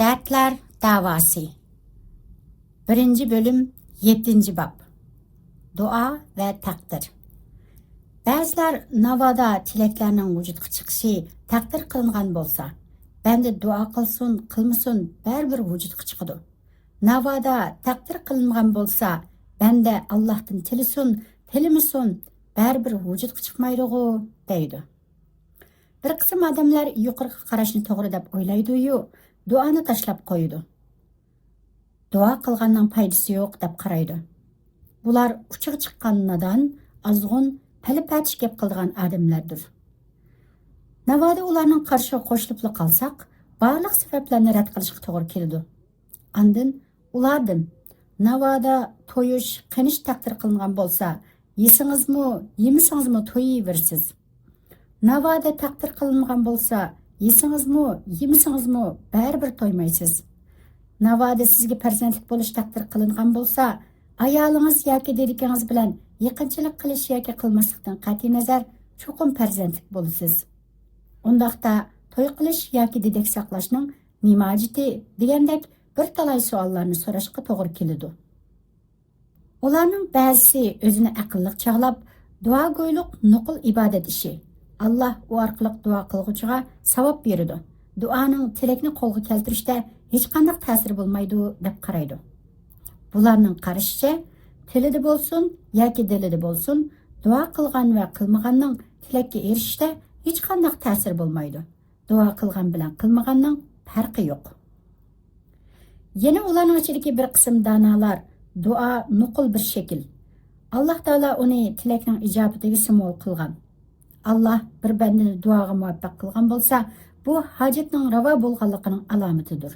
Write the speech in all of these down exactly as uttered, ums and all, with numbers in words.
دەردلەر داۋاسى. بىرىنچى بۆلۈم، يەتتىنچى باب. دۇئا ۋە تەقدىر. بەزىلەر ناۋادا تىلەكلەرنىڭ ۋۇجۇدقا چىقىشى تەقدىر قىلىنغان بولسا، بەندە دۇئا قىلسۇن، قىلمىسۇن، بەرىبىر ۋۇجۇدقا چىقىدۇ. ناۋادا تەقدىر قىلىنغان بولسا، بەندە ئاللاھتىن تىلىسۇن، تىلىمىسۇن، بەرىبىر ۋۇجۇدقا چىقمايدىغۇ، دەيدۇ. بىر قىسىم ئادەملەر يۇقىرىقى قاراشنى توغرا دەپ ئويلايدۇ-يۇ، دۇئانى تاشلاپ قويىدۇ. دۇئا قىلغاننىڭ پايدىسى يوق دەپ قارايدۇ. بۇلار ئۇچىغا چىققان نادان، ئازغۇن، پەلىپەتىش گەپ قىلىدىغان ئادەملەردۇر. ناۋادا ئۇلارنىڭ قارىشىغا قوشۇلۇپلا قالساق، بارلىق سەۋەبلەرنى رەت قىلىشقا توغرا كېلىدۇ. ئاندىن ئۇلاردىن، ناۋادا تويۇش، قېنىش تەقدىر قىلىنغان بولسا، يېسىڭىزمۇ، يېمىسىڭىزمۇ تويۇۋېرىسىز. ناۋادا تەقدىر قىلىنغان بولسا، يېسىڭىزمۇ، يېمىسىڭىزمۇ بەرىبىر تويمايسىز. ناۋادا سىزگە پەرزەنتلىك بولۇش تەقدىر قىلىنغان بولسا، ئايالىڭىز ياكى دېدىكىڭىز بىلەن يېقىنچىلىق قىلىش ياكى قىلماسلىقتىن قەتئىينەزەر، چوقۇم پەرزەنتلىك بولىسىز. ئۇنداقتا توي قىلىش ياكى دېدەك ساقلاشنىڭ نېمە ھاجىتى دېگەندەك بىر تالاي سوئاللارنى سوراشقا توغرا كېلىدۇ. ئۇلارنىڭ بەزىسى ئۆزىنى ئەقىللىق چاغلاپ، دۇئاگويلۇق نوقۇل ئىبادەت ئىشى، ئاللا ئۇ ئارقىلىق دۇئا قىلغۇچىغا ساۋاب بېرىدۇ، دۇئانىڭ تىلەكنى قولغا كەلتۈرۈشتە ھېچقانداق تەسىرى بولمايدۇ، دەپ قارايدۇ. بۇلارنىڭ قارىشىچە، تىلىدا بولسۇن ياكى دىلىدا بولسۇن، دۇئا قىلغان ۋە قىلمىغاننىڭ تىلەككە ئېرىشىشتە ھېچقانداق تەسىرى بولمايدۇ. دۇئا قىلغان بىلەن قىلمىغاننىڭ پەرقى يوق. يەنە ئۇلارنىڭ ئىچىدىكى بىر قىسىم دانالار، دۇئا نوقۇل بىر شەكىل. ئاللا تائالا ئۇنى تىلەكنىڭ ئىجابىتىگە سىمۋول قىلغان. ئاللا بىر بەندىنى دۇئاغا مۇۋەپپەق قىلغان بولسا، بۇ ھاجەتنىڭ راۋا بولغانلىقىنىڭ ئالامىتىدۇر.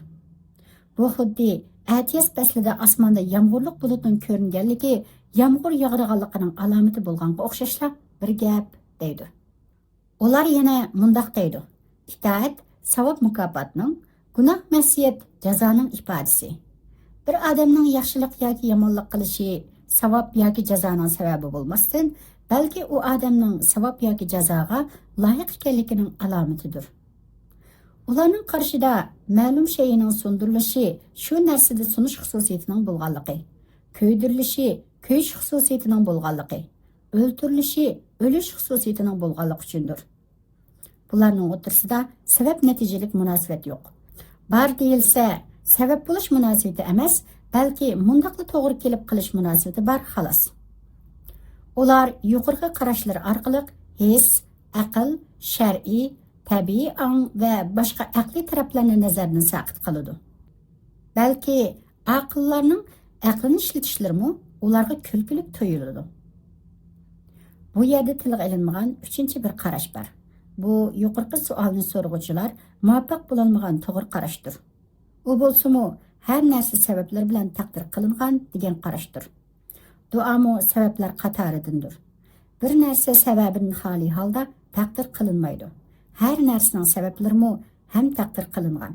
بۇ خۇددى ئەتىياز پەسلىدە ئاسماندا يامغۇرلۇق بۇلۇتنىڭ كۆرۈنگەنلىكى، يامغۇر ياغىدىغانلىقىنىڭ ئالامىتى بولغانغا ئوخشاشلا بىر گەپ، دەيدۇ. ئۇلار يەنە مۇنداق دەيدۇ: ئىتائەت ساۋاب مۇكاپاتنىڭ، گۇناھ مەسىيەت جازانىڭ ئىپادىسى. بىر ئادەمنىڭ ياخشىلىق ياكى يامانلىق قىلىشى ساۋاب ياكى جازانىڭ سەۋەبى بولماستىن، بەلكى ئۇ ئادەمنىڭ ساۋاب ياكى جازاغا لايىق ئىكەنلىكىنىڭ ئالامىتىدۇر. ئۇلارنىڭ قارىشىدا مەلۇم شەيئىنىڭ سۇندۇرۇلۇشى شۇ نەرسىدە سۇنۇش خۇسۇسىيىتىنىڭ بولغانلىقى، كۆيدۈرۈلۈشى كۆيۈش خۇسۇسىيىتىنىڭ بولغانلىقى، ئۆلتۈرۈلۈشى ئۆلۈش خۇسۇسىيىتىنىڭ بولغانلىقى ئۈچۈندۇر. بۇلارنىڭ ئوتتۇرىسىدا سەۋەب نەتىجىلىك مۇناسىۋەت يوق. بار دېيىلسە، سەۋەب بولۇش مۇناسىۋىتى ئەمەس، بەلكى مۇنداقلا توغرا كېلىپ قېلىش مۇناسىۋىتى بار، خالاس. ئۇلار يۇقىرىقى قاراشلىرى ئارقىلىق ھېس، ئەقىل، شەرئىي، تەبىئىي ئاڭ ۋە باشقا ئەقلىي تەرەپلەرنى نەزەردىن ساقىت قىلىدۇ. بەلكى ئاقىللارنىڭ ئەقلىنى ئىشلىتىشلىرىمۇ ئۇلارغا كۈلكىلىك تۇيۇلىدۇ. بۇ يەردە تىلغا ئېلىنمىغان ئۈچىنچى بىر قاراش بار. بۇ يۇقىرىقى سوئالنى سورىغۇچىلار مۇۋەپپەق بولالمىغان توغرا قاراشتۇر. ئۇ بولسىمۇ ھەر نەرسە سەۋەبلىرى بىلەن تەقدىر قىلىنغان دېگەن قاراشتۇر. دۇئامۇ سەۋەبلەر قاتارىدىندۇر. بىر نەرسە سەۋەبىدىن خالىي ھالدا تەقدىر قىلىنمايدۇ. ھەر نەرسىنىڭ سەۋەبلىرىمۇ ھەم تەقدىر قىلىنغان.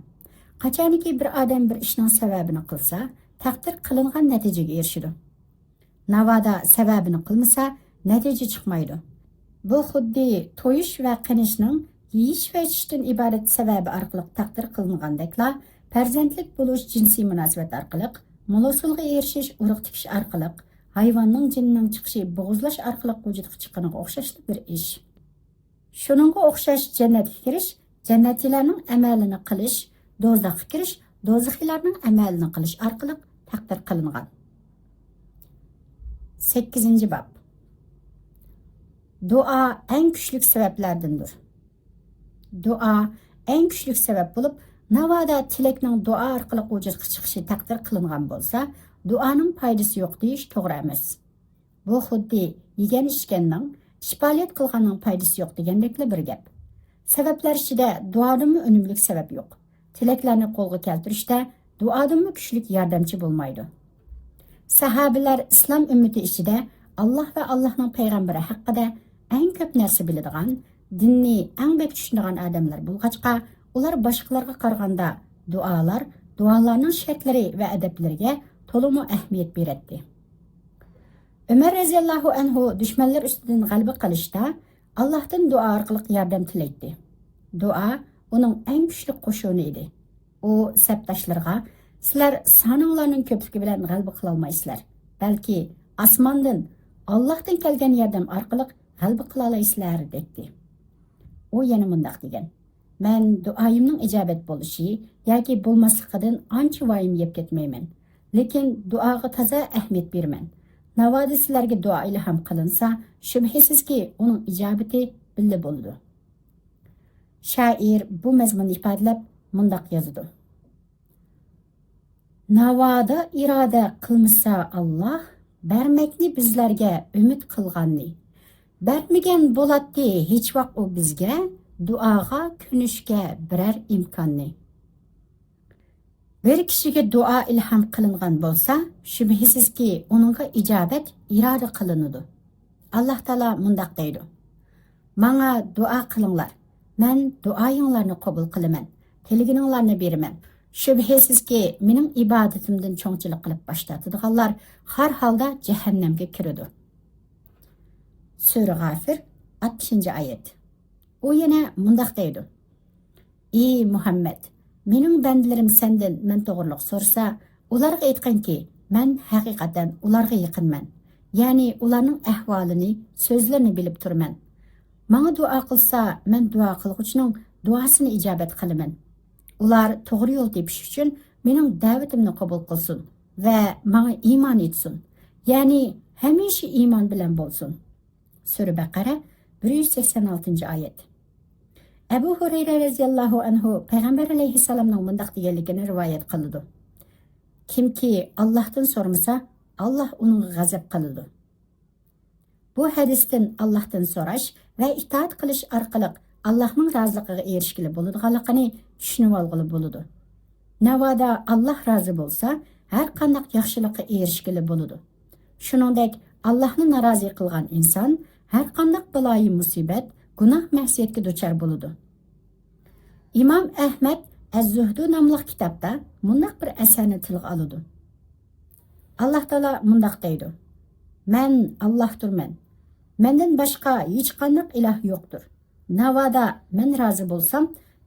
قاچانكى بىر ئادەم بىر ئىشنىڭ سەۋەبىنى قىلسا، تەقدىر قىلىنغان نەتىجىگە ئېرىشىدۇ. ناۋادا سەۋەبىنى قىلمىسا، نەتىجە چىقمايدۇ. بۇ خۇددى تويۇش ۋە قېنىشنىڭ يېيىش ۋە ئىچىشتىن ئىبارەت سەۋەبى ئارقىلىق تەقدىر قىلىنغاندەكلا، پەرزەنتلىك بولۇش جىنسىي مۇناسىۋەت ئارقىلىق، مول ھوسۇلغا ئېرىشىش ئۇرۇق تىكىش ئارقىلىق، ھايۋاننىڭ جېنىنىڭ چىقىشى بوغۇزلاش ئارقىلىق ۋۇجۇدقا چىققىنىغا ئوخشاشلا بىر ئىش. شۇنىڭغا ئوخشاش جەننەتكە كىرىش، جەننەتچىلەرنىڭ ئەمەلىنى قىلىش، دوزاخقا كىرىش، دوزىخىيلارنىڭ ئەمەلىنى قىلىش ئارقىلىق تەقدىر قىلىنغان. سەككىزىنچى باب. دۇئا ئەڭ كۈچلۈك سەۋەبلەردىندۇر. دۇئا ئەڭ كۈچلۈك سەۋەب بولۇپ، ناۋادا تىلەكنىڭ دۇئا ئارقىلىق ۋۇجۇدقا چىقىشى تەقدىر قىلىنغان بولسا، دۇئانىڭ پايدىسى يوق دېيىش توغرا ئەمەس. بۇ خۇددى يېگەن ئىچكەننىڭ، ئىش پائالىيەت قىلغاننىڭ پايدىسى يوق دېگەندەكلا بىر گەپ. سەۋەبلەر ئىچىدە دۇئادىنمۇ ئۈنۈملۈك سەۋەب يوق. تىلەكلەرنى قولغا كەلتۈرۈشتە دۇئادىنمۇ كۈچلۈك ياردەمچى بولمايدۇ. ساھابىلەر ئىسلام ئۈممىتى ئىچىدە ئاللا ۋە ئاللانىڭ پەيغەمبىرى ھەققىدە ئەڭ كۆپ نەرسە بىلىدىغان، دىننى ئەڭ بەك چۈشىنىدىغان ئادەملەر بولغاچقا، ئۇلار باشقىلارغا قارىغاندا دۇئالار، دۇئالارنىڭ شەرتلىرى ۋە ئەدەپلىرىگە تولىمۇ ئەھمىيەت بېرەتتى. ئۆمەر رەزىياللاھۇ ئەنھۇ دۈشمەنلەر ئۈستىدىن غەلىبە قىلىشتا ئاللاھتىن دۇئا ئارقىلىق ياردەم تىلەيتتى. دۇئا ئۇنىڭ ئەڭ كۈچلۈك قوشۇنى ئىدى. ئۇ سەپداشلىرىغا، سىلەر سانىڭلارنىڭ كۆپلۈكى بىلەن غەلىبە قىلالمايسىلەر، بەلكى ئاسماندىن، ئاللاھتىن كەلگەن ياردەم ئارقىلىق غەلىبە قىلالايسىلەر، دەيتتى. ئۇ يەنە مۇنداق دېگەن، مەن دۇئايىمنىڭ ئىجابەت بولۇشى ياكى بولماسلىقىدىن ئانچە ۋايىم يەپ كەتمەيمەن، لېكىن دۇئاغا تازا ئەھمىيەت بېرىمەن. ناۋادا سىلەرگە دۇئا ئىلھام قىلىنسا، شۈبھىسىزكى، ئۇنىڭ ئىجابىتى بىللە بولىدۇ. شائىر بۇ مەزمۇننى ئىپادىلەپ مۇنداق يازىدۇ: ناۋادا ئىرادە قىلمىسا ئاللاھ، بەرمەكنى بىزلەرگە ئۈمىد قىلغاننى، بەرمىگەن بولاتتى ھېچۋاق ئۇ بىزگە، دۇئاغا كۆنۈشكە بىرەر ئىمكاننى. بىر كىشىگە دۇئا ئىلھام قىلىنغان بولسا، شۈبھىسىزكى، ئۇنىڭغا ئىجابەت ئىرادە قىلىنىدۇ. ئاللاھ تائالا مۇنداق دەيدۇ: ماڭا دۇئا قىلىڭلار، مەن دۇئايىڭلارنى قوبۇل قىلىمەن، تىلىگىنىڭلارنى بېرىمەن. شۈبھىسىزكى، مېنىڭ ئىبادىتىمدىن چوڭچىلىق قىلىپ باش تارتىدىغانلار ھەر ھالدا جەھەننەمگە كىرىدۇ. سۈرە غافىر، ئاتمىشىنچى ئايەت. ئۇ يەنە مۇنداق دەيدۇ: ئى مۇھەممەد، مېنىڭ بەندىلىرىم سەندىن مەن توغرۇلۇق سورىسا، ئۇلارغا ئېيتقىنكى، مەن ھەقىقەتەن ئۇلارغا يېقىنمەن. يەنى ئۇلارنىڭ ئەھۋالىنى، سۆزلىرىنى بىلىپ تۇرىمەن. ماڭا دۇئا قىلسا، مەن دۇئا قىلغۇچىنىڭ دۇئاسىنى ئىجابەت قىلىمەن. ئۇلار توغرا يول تېپىش ئۈچۈن مېنىڭ دەۋىتىمنى قوبۇل قىلسۇن ۋە ماڭا ئىمان ئېيتسۇن. يەنى ھەمىشە ئىمان بىلەن بولسۇن. سۈرە بەقەرە، بىر يۈز سەكسەن ئالتىنچى ئايەت. ئەبۇ ھۇرەيرە رەزىياللاھۇ ئەنھۇ پەيغەمبەر ئەلەيھىسسالامنىڭ مۇنداق دېگەنلىكىنى رىۋايەت قىلىدۇ: كىمكى ئاللاھتىن سورىمىسا، ئاللاھ ئۇنىڭغا غەزەپ قىلىدۇ. بۇ ھەدىستىن ئاللاھتىن سوراش ۋە ئىتائەت قىلىش ئارقىلىق ئاللاھنىڭ رازىلىقىغا ئېرىشكىلى بولىدىغانلىقىنى چۈشىنىۋالغىلى بولىدۇ. ناۋادا ئاللاھ رازى بولسا، ھەر قانداق ياخشىلىققا ئېرىشكىلى بولىدۇ. شۇنىڭدەك، ئاللاھنى نارازى قىلغان ئىنسان ھەر قانداق بالايى مۇسىبەت، گۇناھ مەسىيەتكە دۇچار بولىدۇ. ئىمام ئەھمەد ئەز-زۇھدۇ ناملىق كىتابتا مۇنداق بىر ئەسەرنى تىلغا ئالىدۇ. ئاللاھ تائالا مۇنداق دەيدۇ: مەن ئاللاھتۇرمەن. مەندىن باشقا ھېچقانداق ئىلاھ يوقتۇر. ناۋادا مەن رازى بولسام،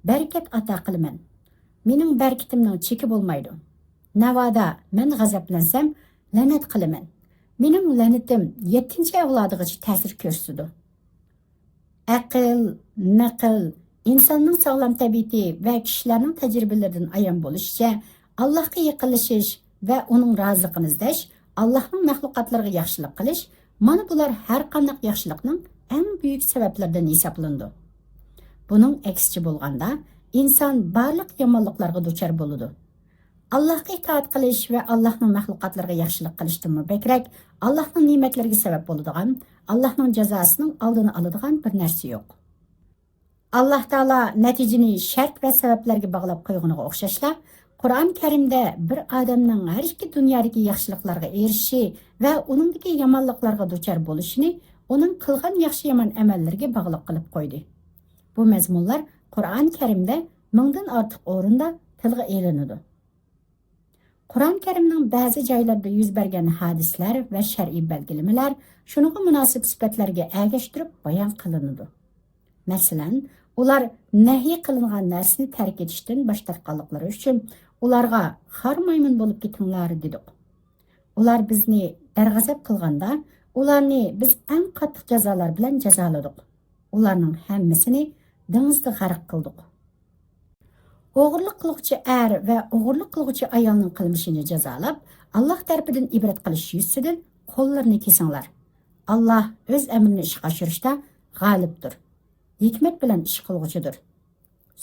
بەرىكەت ئاتا قىلىمەن. مېنىڭ بەرىكىتىمنىڭ چېكى بولمايدۇ. ناۋادا مەن غەزەپلەنسەم، لەنەت قىلىمەن. مېنىڭ لەنىتىم يەتتىنچى ئەۋلادىغىچە تەسىر كۆرسىتىدۇ. ئەقىل، نەقىل، ئىنساننىڭ ساغلام تەبىئىتى ۋە كىشىلەرنىڭ تەجرىبىلىرىدىن ئايان بولۇشىچە، ئاللاھقا يېقىنلىشىش ۋە ئۇنىڭ رازىلىقىنى ئىزدەش ئاللاھنىڭ مەخلۇقاتلىرىغا ياخشىلىق قىلىش، مانا بۇلار ھەر قانداق ياخشىلىقنىڭ ئەڭ بۈيۈك سەۋەبلىرىدىن ھېسابلىنىدۇ. بۇنىڭ ئەكسىچە بولغاندا، ئىنسان بارلىق يامانلىقلارغا دۇچار بولىدۇ. ئاللاھقا ئىتائەت قىلىش ۋە ئاللاھنىڭ مەخلۇقاتلىرىغا ياخشىلىق قىلىشتىنمۇ بەكرەك، ئاللاھنىڭ نېمەتلىرىگە سەۋەب بولىدىغان، ئاللاھنىڭ جازاسىنىڭ ئالدىنى ئالىدىغان بىر نەرسە يوق. ئاللاھ تائالا نەتىجىنى شەرت ۋە سەۋەبلەرگە باغلاپ قويغىنىغا ئوخشاشلا، قۇرئان كەرىمدە بىر ئادەمنىڭ ھەر ئىككى دۇنيادىكى ياخشىلىقلارغا ئېرىشىشى ۋە ئۇنىڭدىكى يامانلىقلارغا دۇچار بولۇشىنى ئۇنىڭ قىلغان ياخشى-يامان ئەمەللىرىگە باغلىق قىلىپ قويدى. بۇ مەزمۇنلار قۇرئان كەرىمدە مىڭدىن ئارتۇق ئورۇندا تىلغا ئېلىنىدۇ. قۇرئان كەرىمنىڭ بەزى جايلىرىدا يۈز بەرگەن ھادىسىلەر ۋە شەرئىي بەلگىلىمىلەر شۇنىڭغا مۇناسىپ سۈپەتلەرگە ئەگەشتۈرۈپ بايان قىلىنىدۇ. مەسىلەن، ئۇلار نەھيى قىلىنغان نەرسىنى تەرك ئېتىشتىن باش تارتقانلىقلىرى ئۈچۈن ئۇلارغا خار مايمۇن بولۇپ كېتىڭلار دېدۇق. ئۇلار بىزنى دەرغەزەپ قىلغاندا، ئۇلارنى بىز ئەڭ قاتتىق جازالار بىلەن جازالىدۇق. ئۇلارنىڭ ھەممىسىنى دېڭىزدا غەرق قىلدۇق. ئوغرىلىق قىلغۇچى ئەر ۋە ئوغرىلىق قىلغۇچى ئايالنىڭ قىلمىشىنى جازالاپ، ئاللاھ تەرىپىدىن ئىبرەت قىلىش يۈزىسىدىن قوللىرىنى كېسىڭلار. ئاللاھ ئۆز ئەمرىنى ئىشقا ئاشۇرۇشتا غالىبتۇر، ھېكمەت بىلەن ئىش قىلغۇچىدۇر.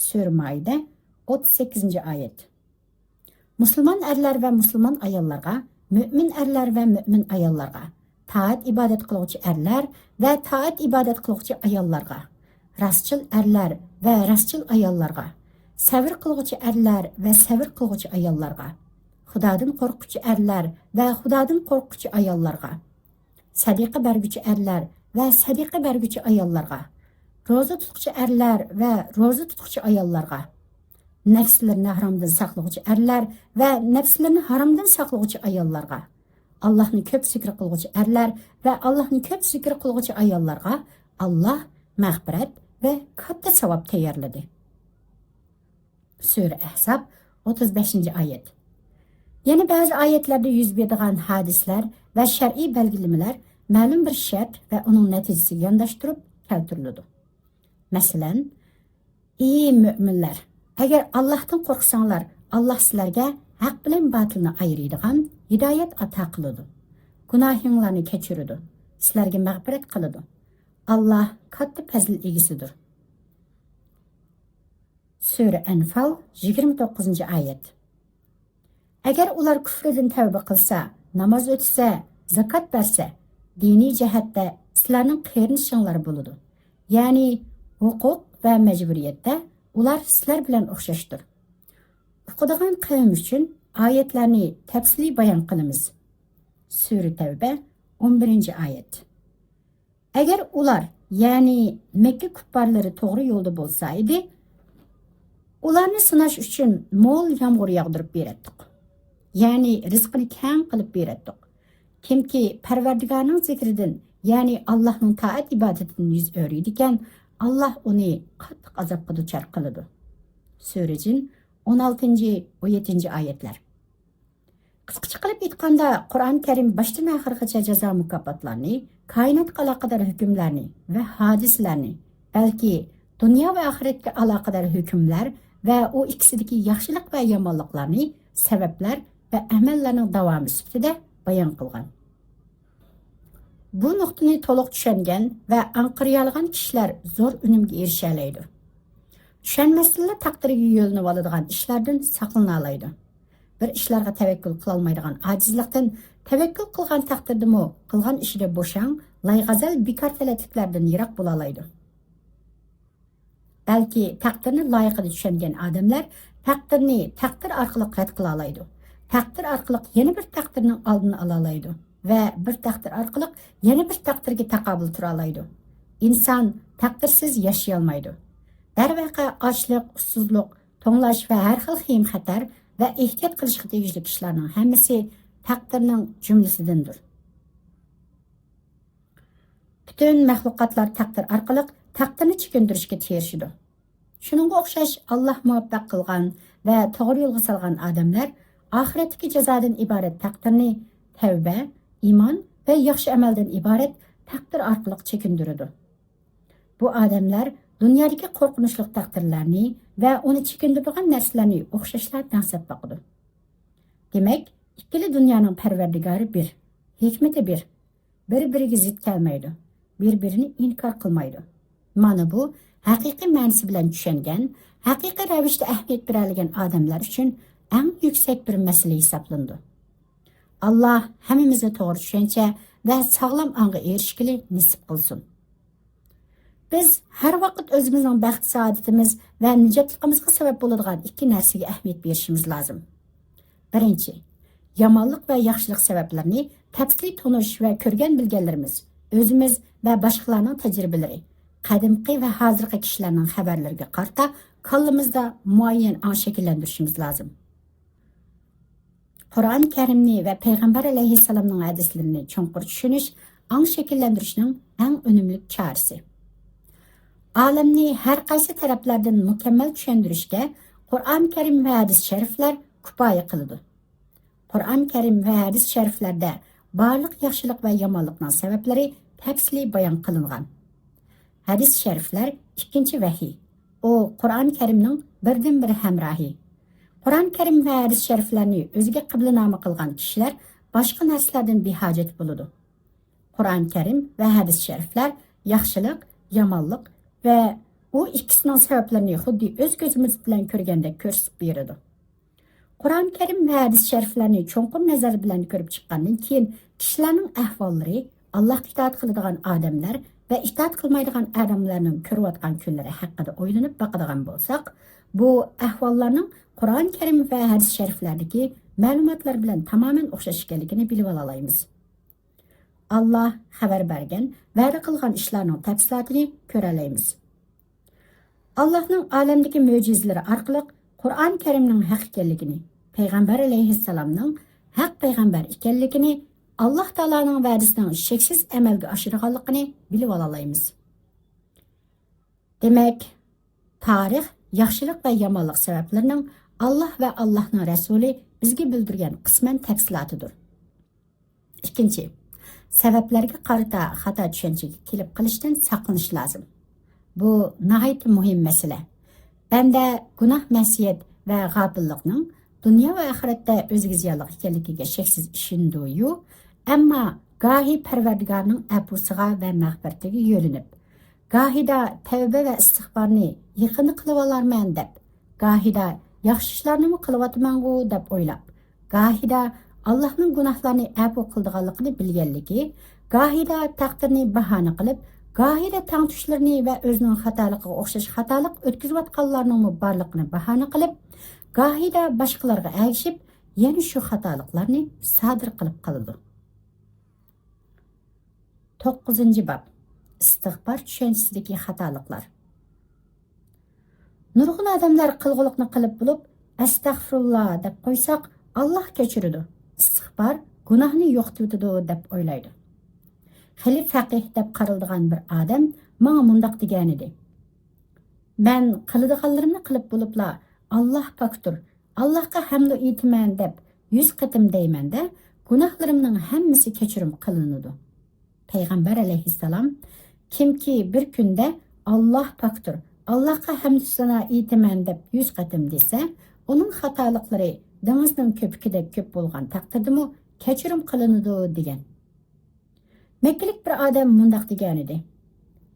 سۈرە مائىدە، ئوتتۇز سەككىزىنچى ئايەت. مۇسۇلمان ئەرلەر ۋە مۇسۇلمان ئاياللارغا، مۆمىن ئەرلەر ۋە مۆمىن ئاياللارغا، تائەت ئىبادەت قىلغۇچى ئەرلەر ۋە تائەت ئىبادەت قىلغۇچى ئاياللارغا، راستچىل ئەرلەر ۋە راستچىل ئاياللارغا، سەۋر قىلغۇچى ئەرلەر ۋە سەۋر قىلغۇچى ئاياللارغا، خۇدادىن قورققۇچى ئەرلەر ۋە خۇدادىن قورققۇچى ئاياللارغا، سەدىقە بەرگۈچى ئەرلەر ۋە سەدىقە بەرگۈچى ئاياللارغا، روزا تۇتقۇچى ئەرلەر ۋە روزا تۇتقۇچى ئاياللارغا، نەپسلىرىنى ھارامدىن ساقلىغۇچى ئەرلەر ۋە نەپسلىرىنى ھارامدىن ساقلىغۇچى ئاياللارغا، ئاللاھنى كۆپ زىكىر قىلغۇچى ئەرلەر ۋە ئاللاھنى كۆپ زىكىر قىلغۇچى ئاياللارغا ئاللاھ مەغپىرەت ۋە كاتتا ساۋاب تەييارلىدى. سۈرە ئەھزاب، ئوتتۇز بەشىنچى ئايەت. يەنە بەزى ئايەتلەردە يۈز بېرىدىغان ھادىسىلەر ۋە شەرئىي بەلگىلىمىلەر مەلۇم بىر شەرت ۋە ئۇنىڭ نەتىجىسىگە يانداشتۇرۇپ كەلتۈرۈلىدۇ. مەسىلەن، ئى مۆمىنلەر، ئەگەر ئاللاھتىن قورقساڭلار، ئاللاھ سىلەرگە ھەق بىلەن باتىلنى ئايرىيدىغان ھىدايەت ئاتا قىلىدۇ. گۇناھىڭلارنى كەچۈرىدۇ. سىلەرگە مەغپىرەت قىلىدۇ. ئاللاھ كاتتا پەزىل ئىگىسىدۇر. سۈرە ئەنفال، يىگىرمە توققۇزىنچى ئايەت. ئەگەر ئۇلار كۈفرىدىن تەۋبە قىلسا، ناماز ئۆتىسە، زاكات بەرسە، دىنىي جەھەتتە سىلەرنىڭ قېرىندىشىڭلار بولىدۇ. يەنى ھوقۇق ۋە مەجبۇرىيەتتە ئۇلار سىلەر بىلەن ئوخشاشتۇر. ئوقۇدىغان قەۋم ئۈچۈن ئايەتلەرنى تەپسىلىي بايان قىلىمىز. سۈرە تەۋبە، ئون بىرىنچى ئايەت. ئەگەر ئۇلار، يەنى مەككە كۇپپارلىرى توغرا يولدا بولسا ئىدى، ئۇلارنى سىناش ئۈچۈن مول يامغۇر ياغدۇرۇپ بېرەتتۇق. يەنى رىزقىنى كەڭ قىلىپ بېرەتتۇق. كىمكى پەرۋەردىگارنىڭ زىكرىدىن، يەنى ئاللاھنىڭ تائەت ئىبادىتىدىن يۈز ئۆرۈيدىكەن، ئاللاھ ئۇنى قاتتىق ئازابقا دۇچار قىلىدۇ. سۈرە جىن، ئون ئالتىنچى، ئون يەتتىنچى ئايەتلەر. قىسقىچە قىلىپ ئېيتقاندا، قۇرئان كەرىم باشتىن ئاخىرغىچە جازا مۇكاپاتلارنى، كائىناتقا ئالاقىدار ھۆكۈملەرنى ۋە ھادىسىلەرنى، بەلكى دۇنيا ۋە ئاخىرەتكە ئالاقىدار ھۆكۈملەر ۋە ئۇ ئىككىسىدىكى ياخشىلىق ۋە يامانلىقلارنى، سەۋەبلەر ۋە ئەمەللەرنىڭ داۋامى سۈپىتىدە بايان قىلغان. بۇ نۇقتىنى تولۇق چۈشەنگەن ۋە ئاڭقىرىيالىغان كىشىلەر زور ئۈنۈمگە ئېرىشەلەيدۇ. چۈشەنمەستىنلا تەقدىرگە يۆلىنىۋالىدىغان ئىشلاردىن ساقلىنالايدۇ. بىر ئىشلارغا تەۋەككۈل قىلالمايدىغان ئاجىزلىقتىن، تەۋەككۈل قىلغان تەقدىردىمۇ قىلغان ئىشىدا بوشاڭ، لايغەزەل، بىكار تەلەتلىكلەردىن يىراق بولالايدۇ. بەلكى تەقدىرنى لايىقىدا چۈشەنگەن ئادەملەر تەقدىرنى تەقدىر ئارقىلىق رەت قىلالايدۇ. تەقدىر ئارقىلىق يەنە بىر تەقدىرنىڭ ئالدىنى ئالالايدۇ ۋە بىر تەقدىر ئارقىلىق يەنە بىر تەقدىرگە تاقابىل تۇرالايدۇ. ئىنسان تەقدىرسىز ياشىيالمايدۇ. دەرۋەقە، ئاچلىق، ئۇسسۇزلۇق، توڭلاش ۋە ھەر خىل خېيىم-خەتەر ۋە ئېھتىيات قىلىشقا تېگىشلىك ئىشلارنىڭ ھەممىسى تەقدىرنىڭ جۈملىسىدىندۇر. پۈتۈن مەخلۇقاتلار تەقدىر ئارقىلىق تەقدىرنى چېكىندۈرۈشكە تىرىشىدۇ. شۇنىڭغا ئوخشاش، ئاللاھ مۇۋەپپەق قىلغان ۋە توغرا يولغا سالغان ئادەملەر ئاخىرەتتىكى جازادىن ئىبارەت تەقدىرنى تەۋبە، ئىمان ۋە ياخشى ئەمەلدىن ئىبارەت تەقدىر ئارقىلىق چېكىندۈرىدۇ. بۇ ئادەملەر دۇنيادىكى قورقۇنچلۇق تەقدىرلەرنى ۋە ئۇنى چېكىندۈرىدىغان نەرسىلەرنى ئوخشاشلا دەڭسەپ باقىدۇ. دېمەك، ئىككىلا دۇنيانىڭ پەرۋەردىگارى بىر، ھېكمىتى بىر، بىر-بىرىگە زىت كەلمەيدۇ، بىر-بىرىنى ئىنكار قىلمايدۇ. مانا بۇ ھەقىقىي مەنىسى بىلەن چۈشەنگەن، ھەقىقىي رەۋىشتە ئەھمىيەت بېرەلىگەن ئادەملەر ئۈچۈن ئەڭ يۈكسەك بىر مەسىلە ھېسابلىنىدۇ. ئاللاھ ھەممىمىزنى توغرا چۈشەنچە ۋە ساغلام ئاڭغا ئېرىشكىلى نېسىپ قىلسۇن. بىز ھەر ۋاقىت ئۆزىمىزنىڭ بەخت-سائادىتىمىز ۋە نىجاتلىقىمىزغا سەۋەب بولىدىغان ئىككى نەرسىگە ئەھمىيەت بېرىشىمىز لازىم. بىرىنچى، يامانلىق ۋە ياخشىلىق سەۋەبلىرىنى تەپسىلىي تونۇش ۋە كۆرگەن-بىلگەنلىرىمىز، ئۆزىمىز ۋە باشقىلارنىڭ تەجرىبىلىرى، قەدىمكى ۋە ھازىرقى كىشىلەرنىڭ خەۋەرلىرىگە قارىتا كاللىمىزدا مۇئەييەن ئاڭ شەكىللەندۈرۈشىمىز لازىم. قۇرئان كەرىمنى ۋە پەيغەمبەر ئەلەيھىسسالامنىڭ ھەدىسلىرىنى چوڭقۇر چۈشىنىش ئاڭ شەكىللەندۈرۈشنىڭ ئەڭ ئۈنۈملۈك چارىسى. ئالەمنى ھەر قايسى تەرەپلەردىن مۇكەممەل چۈشەندۈرۈشكە قۇرئان كەرىم ۋە ھەدىس شەرىفلەر كۇپايە قىلىدۇ. قۇرئان كەرىم ۋە ھەدىس شەرىفلەردە بارلىق ياخشىلىق ۋە يامانلىقنىڭ سەۋەبلىرى تەپسىلىي بايان قىلىنغان. ھەدىس شەرىفلەر ئىككىنچى ۋەھىي. ئۇ قۇرئان كەرىمنىڭ بىردىنبىر ھەمراھى. قۇرئان كەرىم ۋە ھەدىس شەرىفلەرنى ئۆزىگە قىبلىنامە قىلغان كىشىلەر باشقا نەرسىلەردىن بىھاجەت بولىدۇ. قۇرئان كەرىم ۋە ھەدىس شەرىفلەر ياخشىلىق، يامانلىق ۋە ئۇ ئىككىسىنىڭ سەۋەبلىرىنى خۇددى ئۆز كۆزىمىز بىلەن كۆرگەندەك كۆرسىتىپ بېرىدۇ. قۇرئان كەرىم ۋە ھەدىس شەرىفلەرنى چوڭقۇر نەزەر بىلەن كۆرۈپ چىققاندىن كېيىن، كىشىلەرنىڭ ئەھۋاللىرى، ئاللاھقا ئىتائەت قىلىدىغان ئادەملەر ۋە ئىتائەت قىلمايدىغان ئادەملەرنىڭ كۆرۈۋاتقان كۈنلىرى ھەققىدە ئويلىنىپ باقىدىغان بولساق، بۇ ئەھۋاللارنىڭ قۇرئان كەرىم ۋە ھەدىس شەرىفلەردىكى مەلۇماتلار بىلەن تامامەن ئوخشاش ئىكەنلىكىنى بىلىۋالالايمىز. ئاللاھ خەۋەر بەرگەن، ۋەدە قىلغان ئىشلارنىڭ تەپسىلاتىنى كۆرەلەيمىز. ئاللاھنىڭ ئالەمدىكى مۆجىزىلىرى ئارقىلىق قۇرئان كەرىمنىڭ ھەق ئىكەنلىكىنى، پەيغەمبەر ئەلەيھىسسالامنىڭ ھەق پەيغەمبەر ئىكەنلىكىنى، ئاللاھ تائالانىڭ ۋەدىسىنىڭ شەكسىز ئەمەلگە ئاشىدىغانلىقىنى بىلىۋالالايمىز. دېمەك، تارىخ ياخشىلىق ۋە يامانلىق سەۋەبلىرىنىڭ ئاللاھ ۋە ئاللاھنىڭ رەسۇلى بىزگە بىلدۈرگەن قىسمەن تەپسىلاتىدۇر. ئىككىنچى، سەۋەبلەرگە قارىتا خاتا چۈشەنچىگە كېلىپ قېلىشتىن ساقلىنىش لازىم. بۇ ناھايىتى مۇھىم مەسىلە. بەندە گۇناھ، مەسىيەت ۋە غاپىللىقنىڭ دۇنيا ۋە ئاخىرەتتە ئۆزىگە زىيانلىق ئىكەنلىكىگە شەكسىز ئىشىنىدۇ-يۇ، ئەمما گاھى پەرۋەردىگارنىڭ ئەپۇسىغا ۋە مەغپىرىتىگە يۆلىنىپ، گاھىدا تەۋبە ۋە ئىستىغپارنى يېقىندا قىلىۋالارمەن دەپ، گاھىدا ياخشى ئىشلارنىمۇ قىلىۋاتىمەنغۇ دەپ ئويلاپ، گاھىدا ئاللاھنىڭ گۇناھلارنى ئەپۇ قىلىدىغانلىقىنى بىلگەنلىكى، گاھىدا تەقدىرنى باھانە قىلىپ، گاھىدا تەڭتۇشلىرىنى ۋە ئۆزىنىڭ خاتالىقىغا ئوخشاش خاتالىق ئۆتكۈزۈۋاتقانلارنىڭمۇ بارلىقىنى باھانە قىلىپ، گاھىدا باشقىلارغا ئەگىشىپ، يەنە شۇ خاتالىقلارنى سادىر قىلىپ قالىدۇ. توققۇزىنچى باب. ئىستىغپار چۈشەنچىسىدىكى خاتالىقلار. نۇرغۇن ئادەملەر قىلغۇلۇقنى قىلىپ بولۇپ، «ئەستەغپىرۇللا» دەپ قويساق، «ئاللاھ كەچۈرىدۇ، ئىستىغپار گۇناھنى يوقىتىۋېتىدۇ» دەپ ئويلايدۇ. خېلى فەقىھ دەپ قارىلىدىغان بىر ئادەم ماڭا مۇنداق دېگەنىدى: «مەن قىلىدىغانلىرىمنى قىلىپ بولۇپلا، ئاللاھ پاكتۇر، ئاللاھقا ھەمدۇ ئېيتىمەن دەپ يۈز قېتىم دەيمەن-دە، گۇناھلىرىمنىڭ ھەممىسى كەچۈرۈم قىلىنىدۇ.» پەيغەمبەر ئەلەيھىسسالام: «كىمكى بىر كۈندە ئاللاھ پاكتۇر، ئاللاھقا ھەمدۇ سانا ئېيتىمەن دەپ يۈز قېتىم دېسە، ئۇنىڭ خاتالىقلىرى دېڭىزنىڭ كۆپۈكىدەك كۆپ بولغان تەقدىردىمۇ كەچۈرۈم قىلىنىدۇ» دېگەن. مەككىلىك بىر ئادەم مۇنداق دېگەنىدى: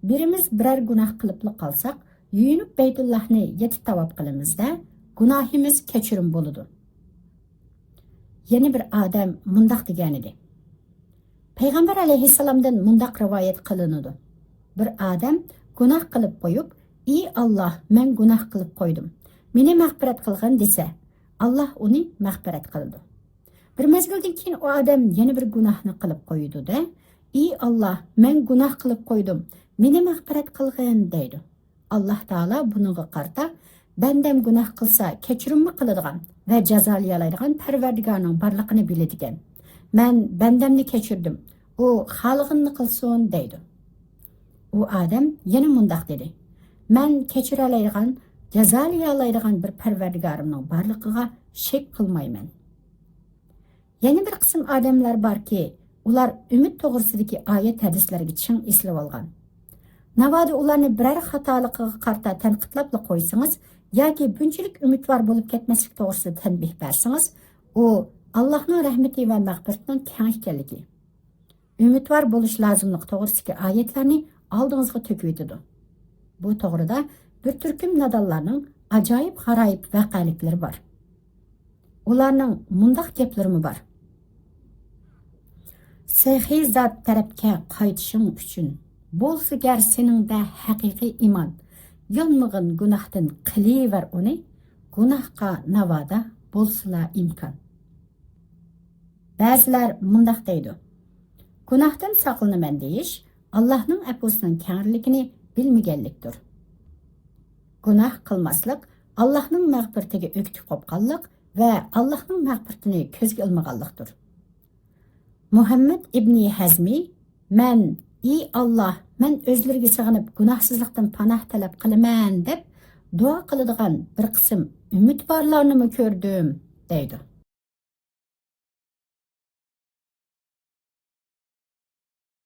«بىرىمىز بىرەر گۇناھ قىلىپلا قالساق، يۇيۇنۇپ بەيتۇللاھنى يەتتە تاۋاپ قىلىمىز-دە، گۇناھىمىز كەچۈرۈم بولىدۇ.» يەنە بىر ئادەم مۇنداق دېگەنىدى: پەيغەمبەر ئەلەيھىسسالامدىن مۇنداق رىۋايەت قىلىنىدۇ: بىر ئادەم گۇناھ قىلىپ قويۇپ، «ئى ئاللاھ، مەن گۇناھ قىلىپ قويدۇم، مېنى مەغپىرەت قىلغىن» دېسە، ئاللاھ ئۇنى مەغپىرەت قىلىدۇ. بىر مەزگىلدىن كېيىن ئۇ ئادەم يەنە بىر گۇناھنى قىلىپ قويىدۇ-دە، «ئى ئاللاھ، مەن گۇناھ قىلىپ قويدۇم، مېنى مەغپىرەت قىلغىن» دەيدۇ. ئاللاھ تائالا بۇنىڭغا قارىتا، «بەندەم گۇناھ قىلسا، كەچۈرۈممۇ قىلىدىغان ۋە جازالىيالايدىغان پەرۋەردىگارنىڭ بارلىقىنى بىلىدىكەن. مەن بەندەمنى كەچۈردۈم، ئۇ خالىغىنىنى قىلسۇن» دەيدۇ. ئۇ ئادەم يەنە مۇنداق دېدى: «مەن كەچۈرەلەيدىغان، جازالىيالايدىغان بىر پەرۋەردىگارىمنىڭ بارلىقىغا شەك قىلمايمەن.» يەنە بىر قىسىم ئادەملەر باركى، ئۇلار ئۈمىد توغرىسىدىكى ئايەت ھەدىسلەرگە چىڭ ئېسىلىۋالغان. ناۋادا ئۇلارنى بىرەر خاتالىقىغا قارىتا تەنقىدلاپلا قويسىڭىز ياكى بۇنچىلىك ئۈمىدۋار بولۇپ كەتمەسلىك توغرىسىدا تەنبىھ بەرسىڭىز، ئۇ ئاللاھنىڭ رەھمىتى ۋە مەغپىرىتىنىڭ كەڭ ئىكەنلىكى، ئۈمىدۋار بولۇش لازىملىقى توغرىسىدىكى ئايەتلەرنى ئالدىڭىزغا تۆكۈۋېتىدۇ. بۇ توغرىدا بىر تۈركۈم نادانلارنىڭ ئاجايىپ غارايىپ ۋەقەلىكلىرى بار. ئۇلارنىڭ مۇنداق گەپلىرىمۇ بار: «سېخىي زات تەرەپكە قايتىشىڭ ئۈچۈن بولسا گەر سېنىڭدە ھەقىقىي ئىمان، يانمىغىن گۇناھتىن قىلىۋەر ئۇنى، گۇناھقا ناۋادا بولسىلا ئىمكان.» بەزىلەر مۇنداق دەيدۇ: «گۇناھتىن ساقلىنىمەن دېيىش ئاللاھنىڭ ئەپۇسىنىڭ كەڭرىلىكىنى بىلمىگەنلىكتۇر. گۇناھ قىلماسلىق ئاللاھنىڭ مەغپىرىتىگە ئۆكتە قوپقانلىق ۋە ئاللاھنىڭ مەغپىرىتىنى كۆزگە ئىلمىغانلىقتۇر.» مۇھەممەد ئىبنى ھەزمى: «مەن، ئى ئاللاھ، مەن ئۆزلىرىگە سىغىنىپ گۇناھسىزلىقتىن پاناھ تەلەپ قىلىمەن» دەپ دۇئا قىلىدىغان بىر قىسىم ئۈمىدۋارلارنىمۇ كۆردۈم، دەيدۇ.